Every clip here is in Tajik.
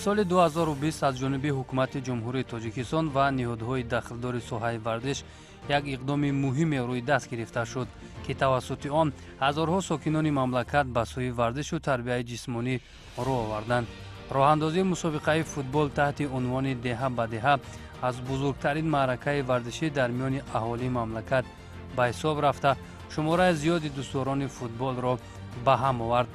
Соли 2020 аз ҷониби Ҳукумати Ҷумҳурии Тоҷикистон ва ниҳодҳои дахлдори соҳаи варзиш як иқдоми муҳиме рӯи даст гирифта шуд, ки тавассути он ҳазорҳо сокинони мамлакат ба сӯи варзишу тарбияи ҷисмонӣ рӯ оварданд. Роҳандозии мусобиқаи футбол таҳти унвони «Деҳа ба деҳа» аз бузургтарин маъракаи варзишӣ дар миёни аҳолии мамлакат ба ҳисоб рафта, шумораи зиёди дӯстдорони футболро ба ҳам овард.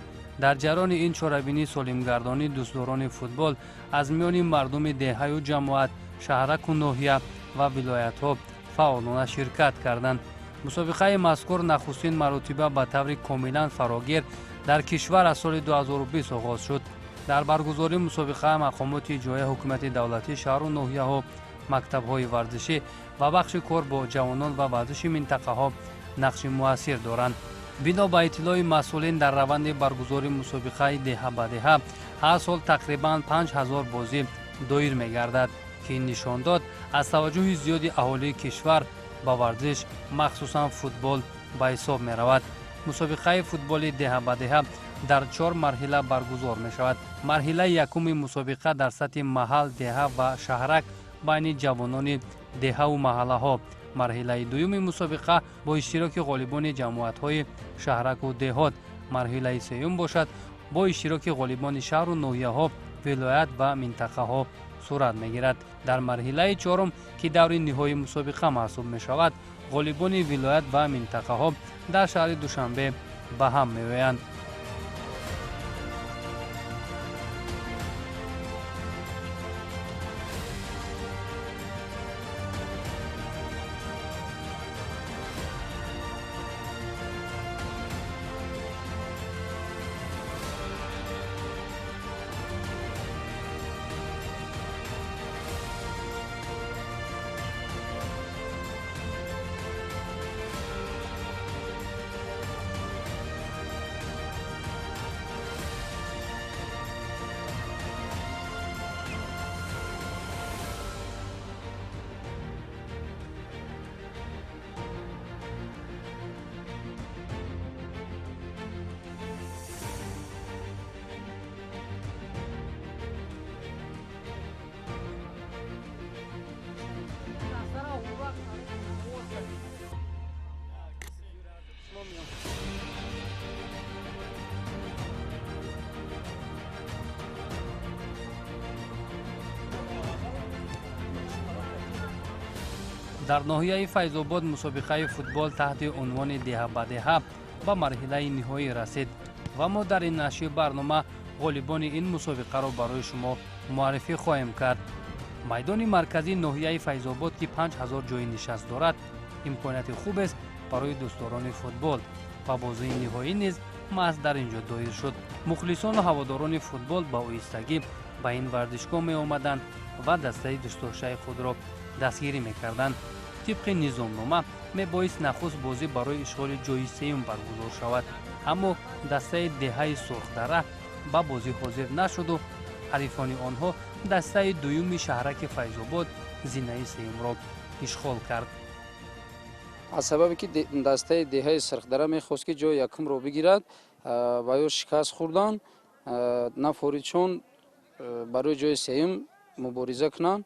Дар ҷараёни ин чорабинӣ солимгардонии дӯстдорони футбол аз миёни мардуми деҳаю ҷамоат, шаҳраку ноҳия ва вилоятҳо фаъолона ширкат карданд. Мусобиқаи мазкур нахустин маротиба ба таври комилан фарогир дар кишвар аз соли 2020 оғоз шуд. Дар баргузории мусобиқа мақомоти иҷроияи ҳукумати давлатии шаҳру ноҳияҳо, мактабҳои варзишӣ ва бахши кор бо ҷавонон ва варзиши минтақаҳо нақши муассир доранд. Бино ба иттилои масъулин, дар раванди баргузории мусобиқаи «Деҳа ба деҳа» ҳар сол тақрибан 5000 бозӣ доир мегардад, ки ин нишондод аз таваҷҷӯҳи зиёди аҳолии кишвар ба варзиш, махсусан футбол, ба ҳисоб меравад. Мусобиқаи футболи «Деҳа ба деҳа» дар чор марҳила баргузор мешавад. Марҳилаи якуми мусобиқа дар сатҳи маҳал, деҳа ва шаҳрак байни ҷавонони деҳаву маҳаллаҳо. Марҳилаи дуюми мусобиқа бо иштироки ғолибони ҷамоатҳои шаҳраку деҳот. Марҳилаи сеюм бошад, бо иштироки ғолибони шаҳру ноҳияҳо, вилоят ва минтақаҳо сурат мегирад. Дар марҳилаи чорум, ки даври ниҳоии мусобиқа маҳсуб мешавад, ғолибони вилоят ва минтақаҳо дар шаҳри Душанбе ба ҳам меоянд. Дар ноҳияи Файзобод мусобиқаи футбол таҳти унвони «Деҳа ба деҳа» ба марҳилаи ниҳоӣ расид ва мо дар ин нашри барнома ғолибони ин мусобиқаро барои шумо муаррифӣ хоҳем кард. Майдони марказии ноҳияи Файзобод, ки 5000 ҷойи нишаст дорад, имконияти хубест барои дӯстдорони футбол ва бозии ниҳоӣ низ маҳз дар ин ҷо доир шуд. Мухлисону ҳаводорони футбол ба оҳистагӣ ба ин варзишгоҳ меомаданд ва дастаи дӯстдоштаи худро дастгирӣ мекарданд. Тибқи низомнома мебоист нахуст бозӣ барои ишғоли ҷойи сеюм баргузор шавад, аммо дастаи деҳаи Сурхдара ба бозӣ ҳозир нашуду ҳарифони онҳо, дастаи дуюми шаҳраки Файзобод, зинаи сеюмро ишғол кард. Аз сабабе ки дастаи деҳаи Сирхдара мехост, ки ҷои якумро бигирад, ва ё шикаст хӯрданд, нафоридшон барои ҷои сеюм мубориза кунанд.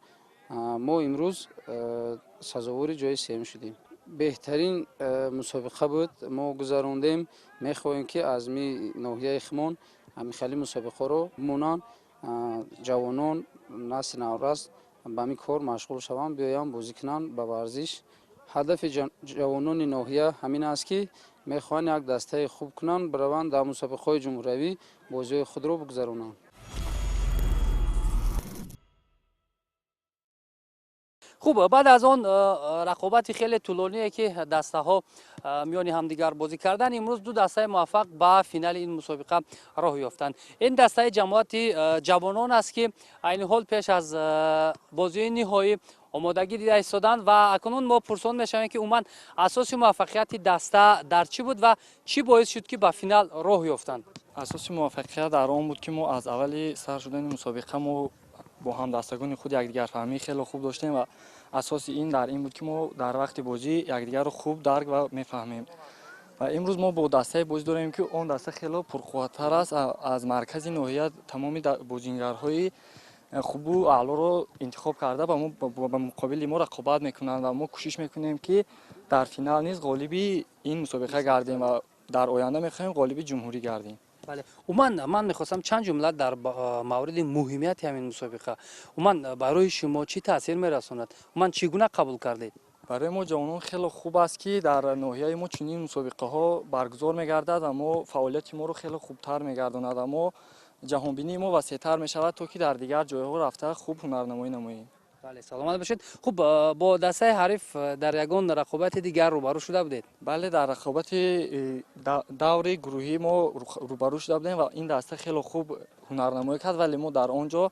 Мо имрӯз сазовори ҷои сеюм шудем. Беҳтарин мусобиқа буд, мо гузарондем. Мехоҳем, ки аз ми ноҳияи химон ҳамин хели мусобиқаро монанд, ҷавонон, насли наврас ба ҳамин кор машғул шаванд, биёянд, бозӣ кунанд ба варзиш. Ҳадафи ҷавонони ноҳия ҳамин аст, ки мехоҳанд як дастаи хуб кунанд, бираванд, дар мусобиқаҳои ҷумҳуриявӣ бозиҳои худро бигузаронанд. Хуб, баъд аз он рақобати хеле тӯлоние, ки дастаҳо миёни ҳамдигар бозӣ карданд, имрӯз ду дастаи муваффақ ба финали ин мусобиқа роҳ ёфтанд. Ин дастаи ҷамоати ҷавонон аст, ки айни ҳол пеш аз бозии ниҳоӣ омодагӣ дида истоданд ва акнун мо пурсон мешавем, ки умуман асоси муваффақияти даста дар чӣ буд ва чӣ боис шуд, ки ба финал роҳ ёфтанд. Асоси муваффақият дар он буд, ки мо аз аввали сар шудани мусобиқа мо бо ҳамдастагони худ якдигарфаҳмии хеле хуб доштем ва асоси ин дар ин буд, ки мо дар вақти бозӣ якдигарро хуб дарк ва мефаҳмем. Ва имрӯз мо бо дастае бозӣ дорем, ки он даста хеле пурқувваттар аст. Аз маркази ноҳия тамоми бозингарҳои хубу аълоро интихоб карда ба муқобили мо рақобат мекунанд ва мо кӯшиш мекунем, ки дар финал низ ғолиби ин мусобиқа гардем ва дар оянда мехоҳем ғолиби ҷумҳурӣ гардем. Бале, умуман ман мехостам чанд ҷумла дар мавриди муҳимияти ҳамин мусобиқа, умуман барои шумо чӣ таъсир мерасонад, умуман чӣ гуна қабул кардед? Барои мо ҷавонон хеле хуб аст, ки дар ноҳияи мо чунин мусобиқаҳо баргузор мегардад ва мо фаъолияти моро хеле хубтар мегардонад ва мо ҷаҳонбинии мо васеътар мешавад, то ки дар дигар ҷойҳо рафта хуб ҳунарнамоӣ намоем. Бале, саломат бошед. Хуб, бо дастаи ҳариф дар ягон рақобати дигар рӯбарӯ шуда будед? Бале, дар рақобати даври гурӯҳӣ мо рӯбарӯ шуда будем ва ин даста хеле хуб ҳунарнамоӣ кард, вале мо дар он ҷо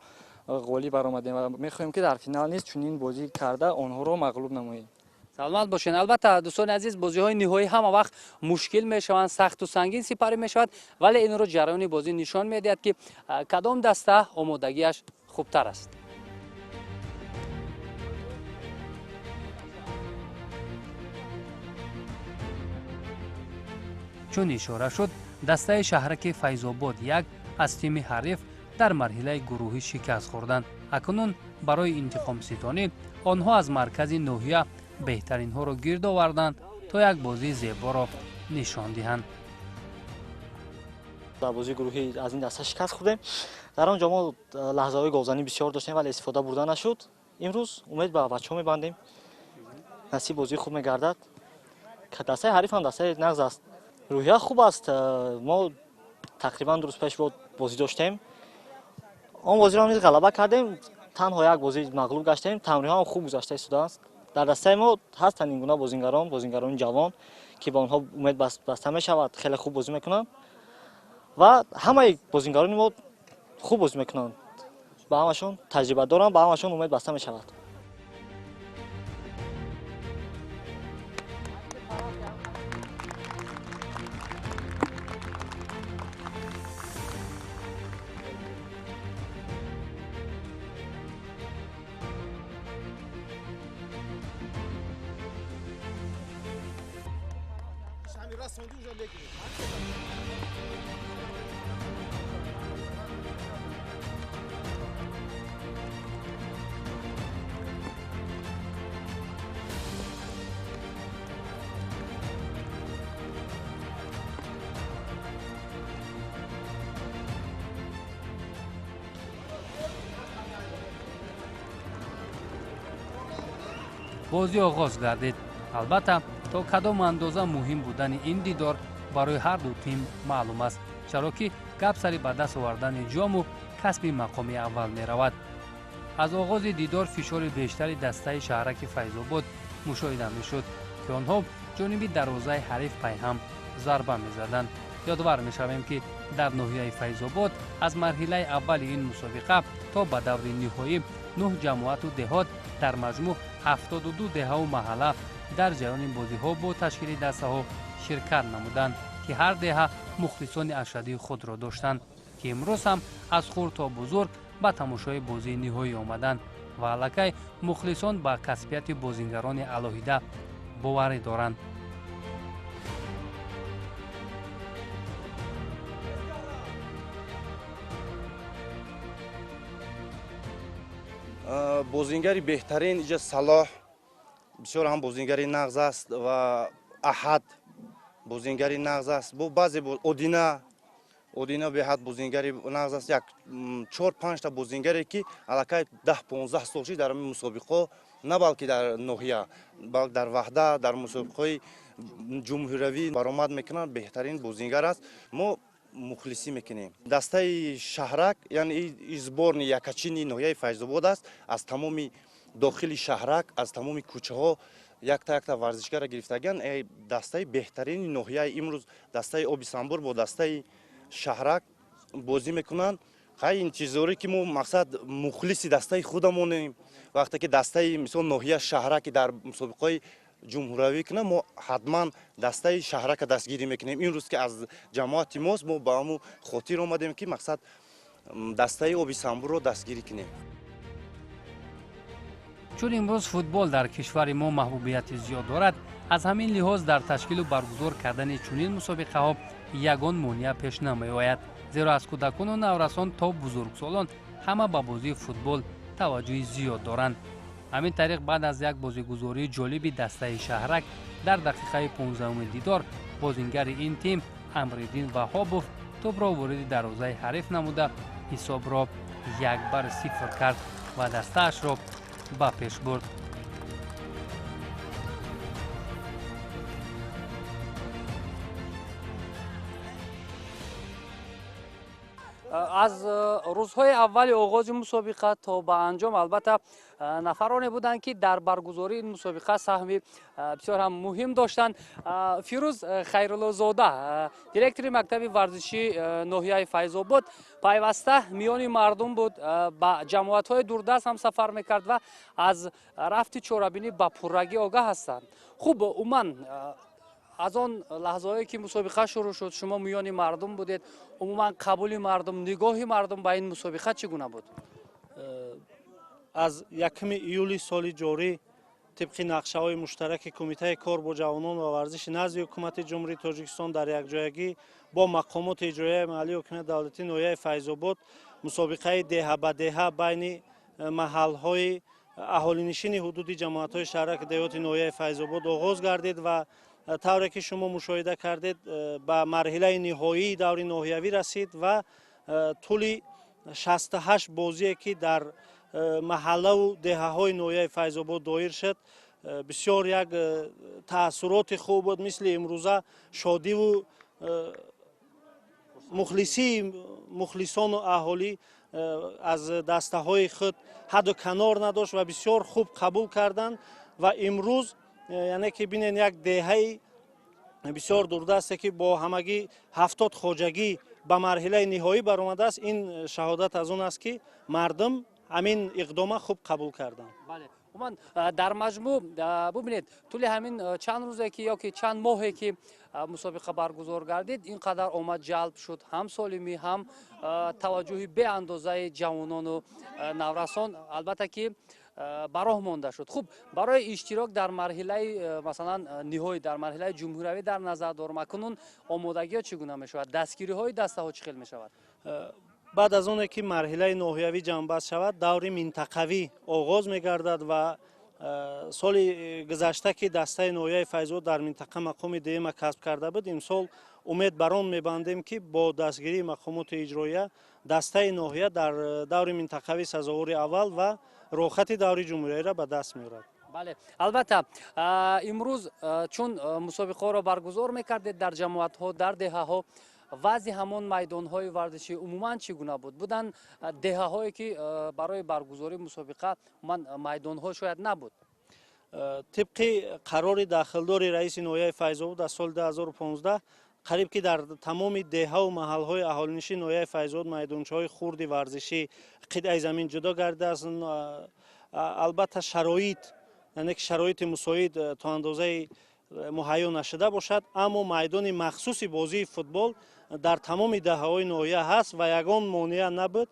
ғолиб баромадем ва мехоҳем, ки дар финал низ чунин бозӣ карда онҳоро мағлуб намоем. Саломат бошед. Албатта, дӯстони азиз, бозиҳои ниҳоӣ ҳама вақт мушкил мешаванд, сахту сангин сипарӣ мешавад, вале инро ҷараёни бозӣ нишон медиҳад, ки кадом даста омодагиаш хубтар аст. Чун ишора шуд, дастаи шаҳраки Файзобод 1 аз тими ҳариф дар марҳилаи гурӯҳӣ шикаст хӯрданд. Акнун барои интиқомситонӣ онҳо аз маркази ноҳия беҳтаринҳоро гирд оварданд, то як бозии зеборо нишон диҳанд. Дар бозии гурӯҳӣ аз ин даста шикаст хӯрдем. Дар он ҷо мо лаҳзаҳои голзанӣ бисёр доштем, вале истифода бурда нашуд. Имрӯз умед ба бачаҳо мебандем, насиб бозии хуб мегардад. Дастаи ҳариф ҳам дастаи нағз аст, рӯҳия хуб аст. Мо тақрибан 2 рӯз пеш бозӣ доштем, он бозиро низ ғалаба кардем, танҳо як бозӣ мағлуб гаштем. Тамринҳо ҳам хуб гузашта истодааст. Дар дастаи мо ҳастанд ин гуна бозингарон, бозингарони ҷавон, ки ба онҳо умед баста мешавад, хеле хуб бозӣ мекунанд ва ҳамаи бозингарони мо хуб бозӣ мекунанд. Ба ҳамашон таҷриба доранд, ба ҳамашон умед баста мешавад. Бозӣ оғоз гардид. Албатта, то кадом андоза муҳим будани ин дидор барои ҳар ду тим маълум аст, чаро ки гап сари ба даст овардани ҷому касби мақоми аввал меравад. Аз оғози дидор фишори бештари дастаи шаҳраки Файзобод мушоҳида мешуд, ки онҳо ҷониби дарвозаи ҳариф пайҳам зарба мезаданд. Ёдовар мешавем, ки дар ноҳияи Файзобод аз марҳилаи аввали ин мусобиқа то ба даври ниҳоӣ 9 ҷамоату деҳот, дар маҷмӯъ 72 деҳаву маҳалла дар ҷараёни бозиҳо бо ташкили дастаҳо ширкат намуданд, ки ҳар деҳа мухлисони ашаддии худро доштанд, ки имрӯз ҳам аз хурд то бузург ба тамошои бозии ниҳоӣ омаданд ва аллакай мухлисон ба касбияти бозингарони алоҳида боварӣ доранд. Бозингари беҳтарин иҷа Салоҳ, бисёр ҳам бозингари нағз аст ва Аҳад бозингари нағз аст. Бо баъзе Одина беҳад бозингари нағз аст. Як 4-5 та бозингаре, ки аллакай 10-15 сол шид дар мусобиқаҳо, на балки дар ноҳия, балки дар ваҳда, дар мусобиқаҳои ҷумҳуриявӣ баромад мекунанд, беҳтарин бозингар аст. Мо мухлисӣ мекунем. Дастаи шаҳрак, яъне сборни якачини ноҳияи Файзобод аст. Аз тамоми дохили шаҳрак, аз тамоми кӯчаҳо якта-якта варзишгарро гирифтагианд. Дастаи беҳтарини ноҳияи имрӯз дастаи Оби Самбур бо дастаи шаҳрак бозӣ мекунанд. Хай интизорӣ, ки мо мақсад мухлиси дастаи худамонем. Вақте ки дастаи мисол ноҳия шаҳраки дар мусобиқаҳои ҷумҳуриявӣ кунам, мо ҳатман дастаи шаҳрака дастгирӣ мекунем. Имрӯз ки аз ҷамоати мост, мо ба ҳамун хотир омадем, ки мақсад дастаи Оби Самбурро дастгирӣ кунем. Чун имрӯз футбол дар кишвари мо маҳбубияти зиёд дорад, аз ҳамин лиҳоз дар ташкилу баргузор кардани чунин мусобиқаҳо ягон монеа пеш намеояд, зеро аз кӯдакону наврасон то бузургсолон ҳама ба бозии футбол таваҷҷӯҳи зиёд доранд. Ҳамин тариқ, баъд аз як бозигузории ҷолиби дастаи шаҳрак дар дақиқаи 15-уми дидор бозингари ин тим Амриддин Ваҳобов тӯбро вориди дарвозаи ҳариф намуда ҳисобро 1-0 кард ва дастаашро ба пеш бурд. Аз рӯзҳои аввали оғози мусобиқа то ба анҷом албатта нафароне буданд, ки дар баргузории ин мусобиқа саҳми бисёр ҳам муҳим доштанд. Фирӯз Хайруллозода, директори мактаби варзишии ноҳияи Файзобод, пайваста миёни мардум буд, ба ҷамоатҳои дурдаст ҳам сафар мекард ва аз рафти чорабинӣ ба пуррагӣ огаҳ ҳастанд. Хуб, умуман аз он лаҳзаҳое ки мусобиқа шурӯъ шуд, шумо миёни мардум будед, умуман қабули мардум, нигоҳи мардум ба ин мусобиқа чӣ гуна буд? Аз 1 июли соли ҷорӣ тибқи нақшаҳои муштараки Кумитаи кор бо ҷавонон ва варзиши назди Ҳукумати Ҷумҳурии Тоҷикистон дар якҷоягӣ бо мақомоти иҷроияи маҳаллии ҳукумати давлатии ноҳияи Файзобод мусобиқаи деҳа ба деҳа байни маҳалҳои аҳолинишини ҳудуди ҷамоатҳои шаҳраки деҳоти ноҳияи Файзобод оғоз гардид ва тавре ки шумо мушоҳида кардед, ба марҳилаи ниҳоии даври ноҳиявӣ расид ва тӯли 68 бозие ки дар маҳаллаву деҳаҳои ноҳияи Файзобод доир шуд, бисёр як таассуроти хуб буд. Мисли имрӯза шодиву мухлисии мухлисону аҳолӣ аз дастаҳои худ ҳадду канор надошт ва бисёр хуб қабул карданд. Ва имрӯз, яъне ки бинен, як деҳаи бисёр дурдасте ки бо ҳамагӣ 70 хоҷагӣ ба марҳилаи ниҳоӣ баромадааст, ин шаҳодат аз он аст, ки мардум ҳамин иқдома хуб қабул карданд. Бале, умуман дар маҷмӯъ бубинед, тӯли ҳамин чанд рӯзе ки ё ки чанд моҳе ки мусобиқа баргузор гардид, ин қадар омад ҷалб шуд, ҳам солимӣ, ҳам таваҷҷӯҳи беандозаи ҷавонону наврасон албатта ки ба роҳ монда шуд. Хуб, барои иштирок дар марҳилаи масалан ниҳоӣ, дар марҳилаи ҷумҳуриявӣ дар назар дорам, акнун омодагиҳо чӣ гуна мешавад, дастгириҳои дастаҳо чӣ хел мешавад? Баъд аз оне ки марҳилаи ноҳиявӣ ҷамъбаст шавад, даври минтақавӣ оғоз мегардад ва соли гузашта ки дастаи ноҳияи Файзобод дар минтақа мақоми дуюма касб карда буд, имсол умед бар он мебандем, ки бо дастгирии мақомоти иҷроия дастаи ноҳия дар даври минтақавӣ сазовори аввал ва роҳхати даври ҷумҳуриявиро ба даст меорад. Бале, албатта имрӯз чун мусобиқаҳоро баргузор мекардед дар ҷамоатҳо, дар деҳаҳо, вазъи ҳамон майдонҳои варзишӣ умуман чӣ гуна буд? Буданд деҳаҳое ки барои баргузории мусобиқа умуман майдонҳо шояд набуд? Тибқи қарори дахлдори раиси ноҳияи Файзобод аз соли 2015 қариб ки дар тамоми деҳаву маҳалҳои аҳолинишини ноҳияи Файзобод майдончаҳои хурди варзишӣ қитъаи замин ҷудо гардидааст. Албатта шароит, яъне ки шароити мусоид то андозаи муҳайё нашуда бошад, аммо майдони махсуси бозии футбол дар тамоми деҳаҳои ноҳия ҳаст ва ягон монеа набуд.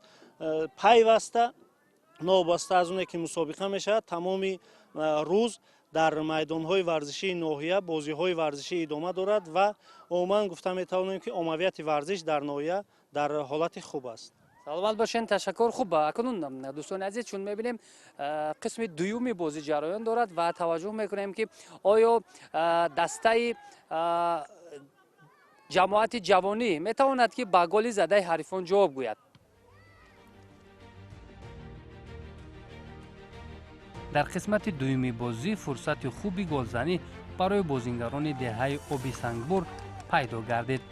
Пайваста, новобаста аз оне ки мусобиқа мешавад, тамоми рӯз дар майдонҳои варзишии ноҳия бозиҳои варзишӣ идома дорад ва умуман гуфта метавонем, ки оммавияти варзиш дар ноҳия дар ҳолати хуб аст. Саломат бошед, ташаккур. Хуб, акнун дӯстони азиз, чун мебинем қисми дуюми бозӣ ҷараён дорад ва таваҷҷӯҳ мекунем, ки оё дастаи ҷамоати ҷавонӣ метавонад, ки ба голи задаи ҳарифон ҷавоб гӯяд. Дар қисмати дуюми бозӣ фурсати хуби голзанӣ барои бозингарони деҳаи оби Сангбур пайдо гардид.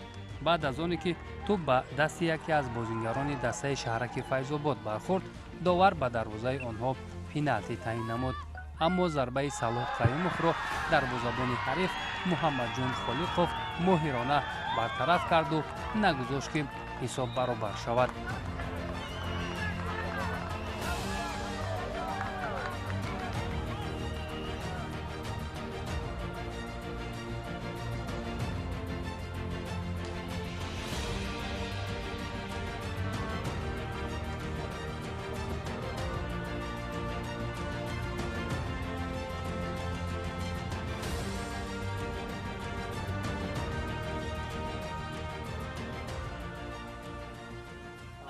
Баъд аз оне ки тӯб ба дасти яке аз бозингарони дастаи шаҳраки Файзобод бархӯрд, довар ба дарвозаи онҳо пеналти таъин намуд. Аммо зарбаи Салоҳ Қаюмовро дарвозабони ҳариф Муҳаммадҷон Холиқов моҳирона бартараф карду нагузошт, ки ҳисоб баробар шавад.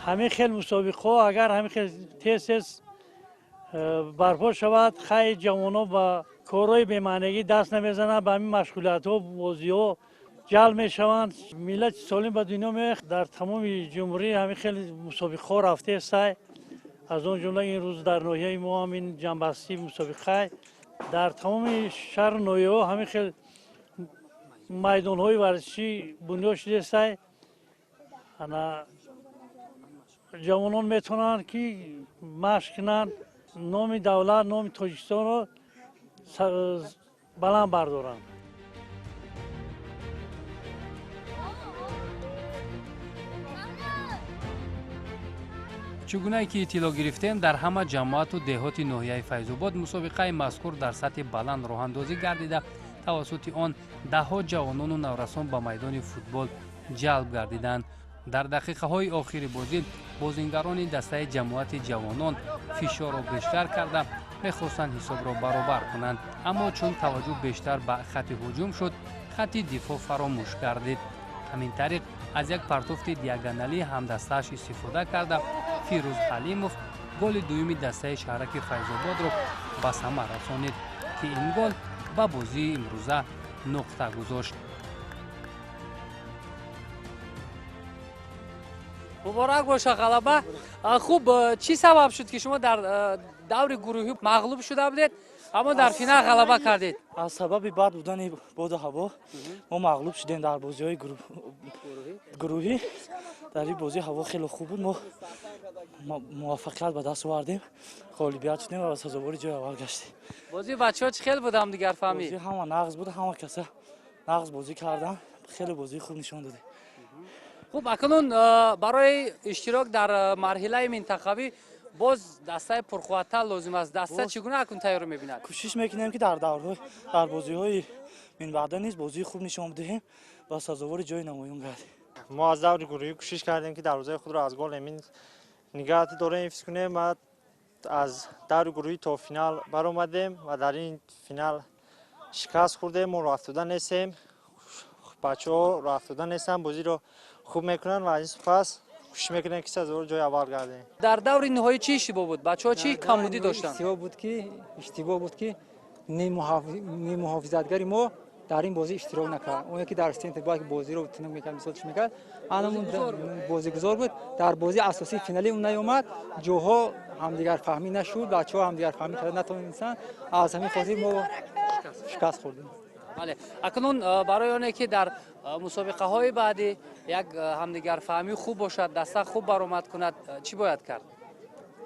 Ҳамин хел мусобиқаҳо агар ҳамин хел тез тез барпо шавад, хай ҷавонон ба корҳои бемаънагӣ даст намезананд, ба ҳамин машғулиятҳо, бозиҳо ҷалб мешаванд, миллати солим ба дунё меояд. Дар тамоми ҷумҳурӣ ҳамин хел мусобиқаҳо рафтаестай. Аз он ҷумла ин рӯз дар ноҳияи мо ҳам ин ҷамъбастии мусобиқа. Дар тамоми шаҳру ноҳияҳо ҳамин хел майдонҳои варзишӣ бунёд шудаестай. Ана ҷавонон метавонанд ки машқ кунанд, номи давлат, номи Тоҷикистонро баланд бардоранд. Чӣ гунае ки иттилоъ гирифтем, дар ҳама ҷамоату деҳоти ноҳияи Файзобод мусобиқаи мазкур дар сатҳи баланд роҳандозӣ гардида, тавассути он даҳҳо ҷавонону наврасон ба майдони футбол ҷалб гардиданд. Дар дақиқаҳои охири бозӣ бозингарони дастаи ҷамоати ҷавонон фишорро бештар карда мехостанд ҳисобро баробар кунанд, аммо чун таваҷҷӯҳ бештар ба хатти ҳуҷум шуд, хатти дифоъ фаромӯш гардид. Ҳамин тариқ аз як партофти диагоналии ҳамдастааш истифода карда, Фирӯз Ҳалимов голи дуюми дастаи шаҳраки Файзободро ба самар расонид, ки ин гол ба бозии имрӯза нуқта гузошт. Муборак боша ғалаба. Хуб, чӣ сабаб шуд, ки шумо дар даври гурӯҳӣ мағлуб шуда будед, аммо дар финал ғалаба кардед? Аз сабаби бад будани боду ҳаво мо мағлуб шудем дар бозиҳои гурӯҳӣ. Дар ин бозӣ ҳаво хеле хуб буд, мо муваффақият ба даст овардем, ғолибият шудем ва сазовори ҷои аввал гаштем. Бозии бачаҳо чӣ хел буд ҳамдигарфаҳмӣ? Бозӣ ҳама нағз буд, ҳама каса нағз бозӣ карданд, хеле бозии хуб нишон додем. Хуб, акнун барои иштирок дар марҳилаи минтақавӣ боз дастаи пурқувваттар лозим аст. Даста чӣ гуна акнун тайёр мебинад? Кӯшиш мекунем, ки дар даврҳо, дар бозиҳои минбаъда низ бозии хуб нишон бидиҳем ва сазовори ҷои намоён гардем. Мо аз даври гурӯҳӣ кӯшиш кардем, ки дарвозаи худро аз гол эмин нигаҳ дорем, ҳифз кунем ва аз даври гурӯҳӣ то финал баромадем ва дар ин финал шикаст хӯрдем. Мо роҳафтода нестем, бачаҳо роҳафтода нестанд, бозиро хуб мекунанд ва аз ин сипас кӯшиш мекунем, ки сазовори ҷои аввал гардем. Дар даври ниҳоӣ чӣ иштибоҳ буд? Бачаҳо чӣ камбудӣ доштанд? Иштибоҳ буд, ки нимуҳофизатгари мо дар ин бозӣ иштирок накард. Оне ки дар центр бояд бозиро тунук мекард, мисол чӣ мекард, анамун бозигузор буд. Дар бозии асосии финалӣ ӯ наёмад, ҷоҳо ҳамдигарфаҳмӣ нашуд, бачаҳо ҳамдигарфаҳмӣ карда натавонистанд. Аз ҳамин хотир мо шикаст хӯрдем. Бале, акнун барои оне ки дар мусобиқаҳои баъдӣ як ҳамдигарфаҳмӣ хуб бошад, даста хуб баромад кунад, чӣ бояд кард?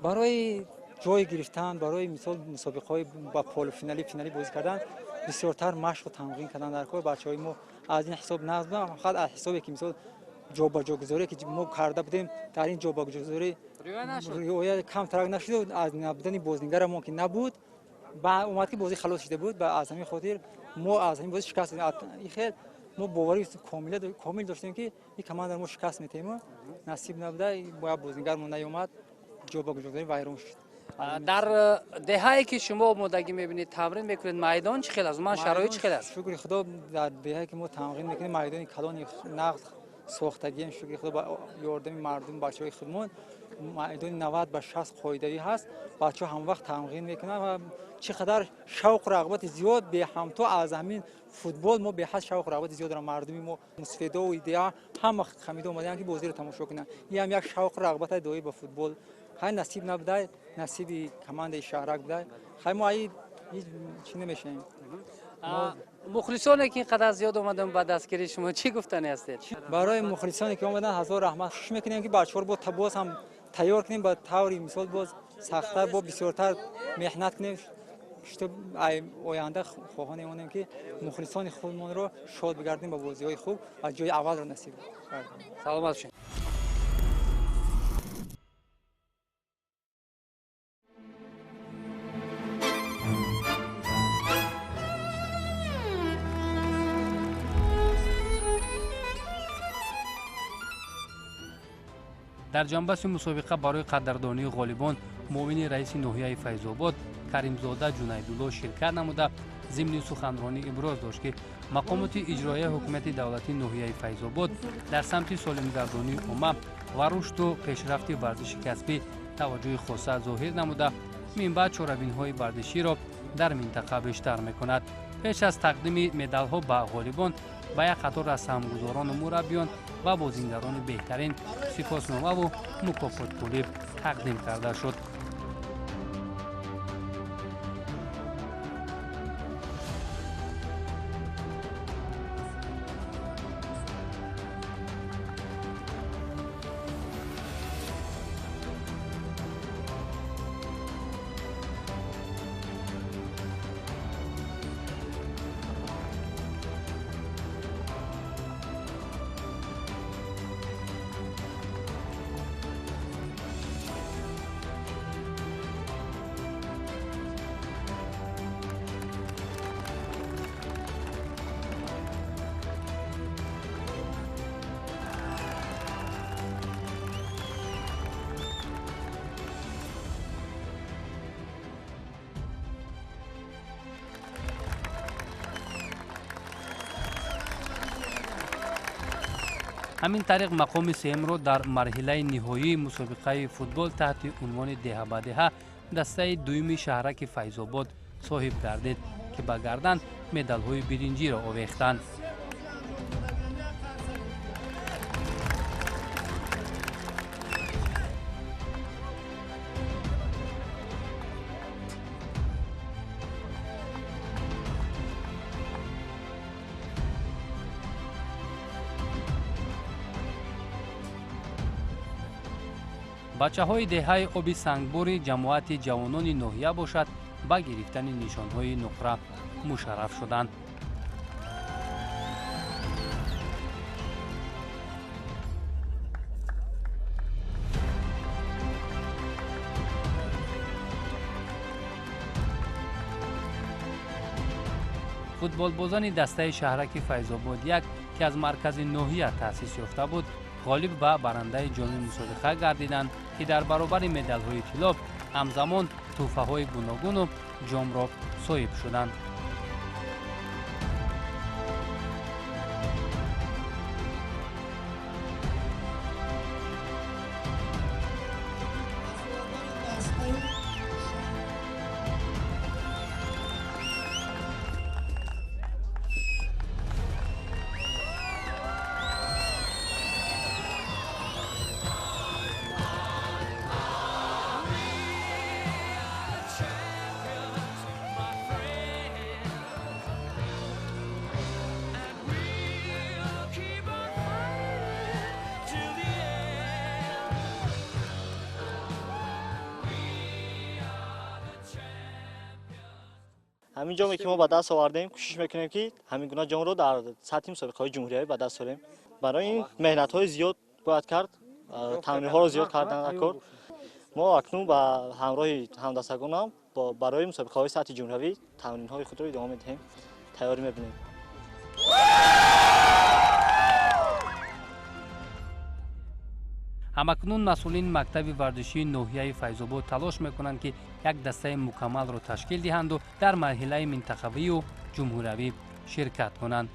Барои ҷой гирифтан, барои мисол мусобиқаҳои ба полуфиналӣ, финалӣ бозӣ кардан бисёртар машқу тамрин кардан дар кор. Бачаҳои мо аз ин ҳисоб нағз буданд, фақат аз ҳисобе ки мисол ҷобаҷогузорие ки мо карда будем, дар ин ҷобаҷогузорӣ риоя камтарак нашуд. Аз набудани бозингарамон ки набуд, омад ки бозӣ халос шуда буд ва аз ҳамин хотир мо аз ҳамин бозӣ шикаст. Ин хел мо боварӣ комил доштем, ки ин командаро мо шикаст метаҳем. Насиб набуда, бояд бозингармон наёмад, ҷобаҷогузорӣ вайрон шуд. Дар деҳае ки шумо омодагӣ мебинед, тамрин мекунед, майдон чӣ хел аст? Умуман шароит чӣ хел аст? Шукри Худо, дар деҳае ки мо тамрин мекунем, майдони калони нағз сохтагием. Шукри Худо, ба ёрдами мардум, бачаҳои худмон майдони 90 ба 60 қоидавӣ ҳаст. Бачаҳо ҳамвақт тамрин мекунанд ва чӣ қадар шавқу рағбати зиёд беҳамто аз ҳамин футбол мо беҳад шавқу рағбати зиёд дорам. Мардуми мо мусфедову идеа ҳама хамида омадаанд, ки бозиро тамошо кунанд. Ин ҳам як шавқу рағбате доир ба футбол. Хай насиб набудай, насиби командаи шаҳрак будай. Хай мо ай ҳеҷ чӣ намешавем. Мухлисоне ки ин қадар зиёд омаданд ба дастгирии шумо, чӣ гуфтанӣ ҳастед? Барои мухлисоне ки омаданд ҳазор раҳмат. Кӯшиш мекунем, ки бачаҳоро боз ҳам тайёр кунем, ба таври мисол боз сахттар, бо бисёртар меҳнат кунем, что оянда хоҳонем онем, ки мухлисони худмонро шод бигардем ба бозиҳои хуб ва ҷои аввалро насиб гардем. Саломат бошед. Дар ҷанбаси мусобиқа барои қадрдонии ғолибон муовини раиси ноҳияи Файзобод Каримзода Ҷунайдулло ширкат намуда, Зимни суханронӣ иброз дошт, ки мақомоти иҷроияи ҳукумати давлатии ноҳияи Файзобод дар самти солимгардонии омма ва рушду пешрафти варзиши касбӣ таваҷҷӯҳи хоса зоҳир намуда, минбаъд чорабиниҳои варзиширо дар минтақа бештар мекунад. Пеш аз тақдими медалҳо ба ғолибон ба як қатор аз саҳмгузорону мураббиён ва бозингарони беҳтарин сипосномаву мукофотпулӣ тақдим карда шуд. Ҳамин тариқ мақоми сеюмро дар марҳилаи ниҳоии мусобиқаи футбол таҳти унвони деҳа ба деҳа дастаи дуюми шаҳраки Файзобод соҳиб гардид, ки ба гардан медалҳои биринҷиро овехтанд. Бачаҳои деҳаи оби сангбори ҷамоати ҷавонони ноҳия бошад, ба гирифтани нишонҳои нуқра мушарраф шуданд. Футболбозони дастаи шаҳраки Файзобод 1, ки аз маркази ноҳия таъсис ёфта буд, ғолиб ва барандаи ҷоми мусобиқа гардиданд, ки дар баробари медалҳои тилло ҳамзамон тӯҳфаҳои гуногуну ҷомро соҳиб шуданд. Ҳамин ҷоме ки мо ба даст овардем, кӯшиш мекунем, ки ҳамин гуна ҷомро дар сатҳи мусобиқаҳои ҷумҳуриявӣ ба даст орем. Барои ин меҳнатҳои зиёд бояд кард, тамринҳоро зиёд кардан кор. Мо акнун ба ҳамроҳи ҳамдастагонам барои мусобиқаҳои сатҳи ҷумҳуриявӣ тамринҳои худро идома медиҳем, тайёрӣ мебинем. Ҳамакнун масъулини мактаби варзишии ноҳияи Файзобод талош мекунанд, ки як дастаи мукаммалро ташкил диҳанду дар марҳилаи минтақавию ҷумҳуриявӣ ширкат кунанд.